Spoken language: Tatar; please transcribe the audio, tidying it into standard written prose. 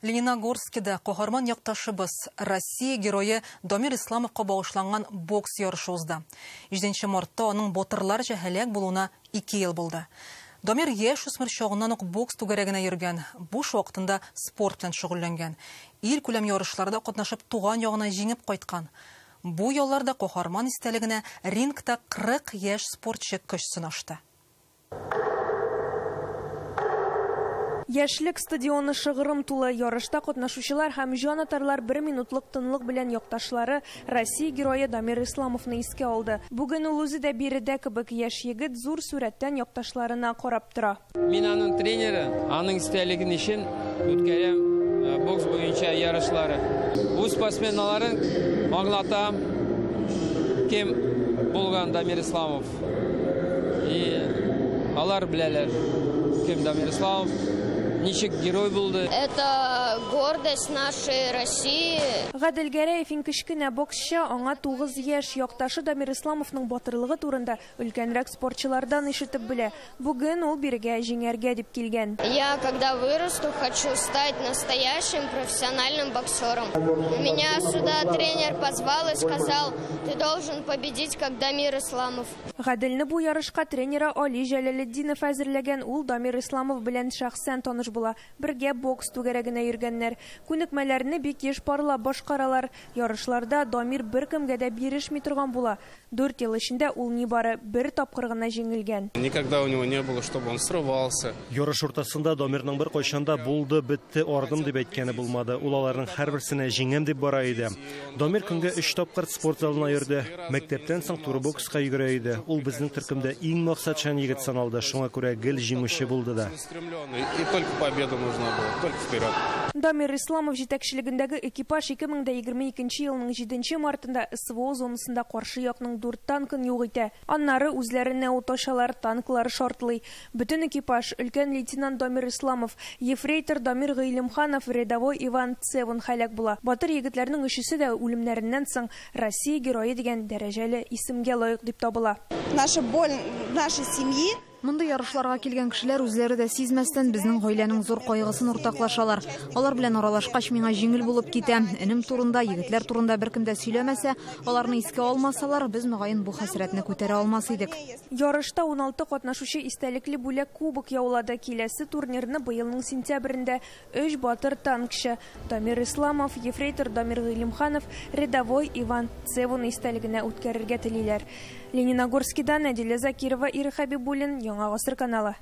Лениногорскида каһарман якташыбыз, Россия герое Дамир Исламовка багышланган бокс ярышы узды. 7 мартта аның батырларча һәлак булуына 2 ел булды. Дамир яшь үсмер чагыннан ук бокс түгәрәгенә йөргән, буш вакытында спорт белән шөгыльләнгән. Ил күләм ярышларда катнашып туган ягына җиңеп кайткан. Бу ялларда каһарман истәлегенә рингта 40 яшь спортчы көч сынашты. Яшьлек стадионы шыгрым тулы. Ярышта катнашучылар һәм җанатарлар бер минутлык тынлык белән якташлары Россия герое Дамир Исламовны искә алды. Бүген ул үзе дә биредә кебек яшь егет зур сурәттән якташларына карап тора. Мин аның тренеры, аның истәлеген өчен үткәрәм бокс буенча ярышлары. Үз спортсменнарын аңлатам, кем булган Дамир Исламов. И алар беләләр, кем Дамир Исламов, ничек герой булды. Это гордость нашей России. Гадел Гәрәев иң кечкенә боксчы, аңа 9 яшь. Якташы Дамир Исламовның батырлыгы турында өлкәнрәк спортчылардан ишетеп белә. Бүген ул бирегә җиңәргә дип килгән. Я, когда вырасту, хочу стать настоящим профессиональным боксером. Меня сюда тренер позвал и сказал, ты должен победить, как Дамир Исламов. Гаделне бу ярышка тренеры Али Җәләлетдинов әзерләгән. Ул Дамир Исламов белән шәхсән таныш була. Бергә бокс түгәрәгенә йөргәннәр. Күнекмәләрне бик еш парлап башкаралар. Ярышларда Дамир беркемгә дә бирешми торган була. 4 ел эчендә ул нибары бер тапкыр гына җиңелгән. Никогда у него не было, чтобы он срывался. Ярыш уртасында Дамирның бер кайчан да булды, бетте, ардым дип әйткәне булмады. Ул аларның һәрберсенә җиңәм дип бара иде. Дамир көнгә 3 тапкыр спорт залына йөрде. Мәктәптән соң туры бокска йөгерә иде. Ул безнең төркемдә иң максатчан егет саналды. Шуңа күрә гел җиңүче булды да. И только победа нужна была, только вперед. Дамир Исламов җитәкчелегендәге экипаж 2022 елның 7 мартында СВО зонасында каршы якның 4 танкын юк итә. Аннары үзләренә ут ачалар, танклар шартлый. Бөтен экипаж өлкән лейтенант Дамир Исламов, ефрейтор Дамир Гыйлемханов, рядовой Иван Цевун һәлак була. Батыр егетләрнең өчесе дә үлемнәреннән соң Россия герое дигән дәрәҗәле исемгә лаек дип табыла. Наша боль нашей семьи. Мондый ярышларга килгән кешеләр үзләре дә сизмәстән безнең гаиләнең зур кайгысын уртаклашалар. Алар белән аралашкач миңа җиңел булып китә. Энем турында, егетләр турында беркем дә сөйләмәсә, аларны искә алмасалар, без мөгаен бу хәсрәтне күтәрә алмас идек. Ярышта 16 катнашучы истәлекле бүләк кубок яулады. Киләсе турнирны быелның сентябрендә 3 батыр танкчы Дамир Исламов, ефрейтор Дамир Гыйлемханов, рядовой Иван Цевун истәлегенә үткәрергә телиләр. Лениногорскидан Әдилә Закирова, Ира Хабибуллин, Яңа Гасыр каналы.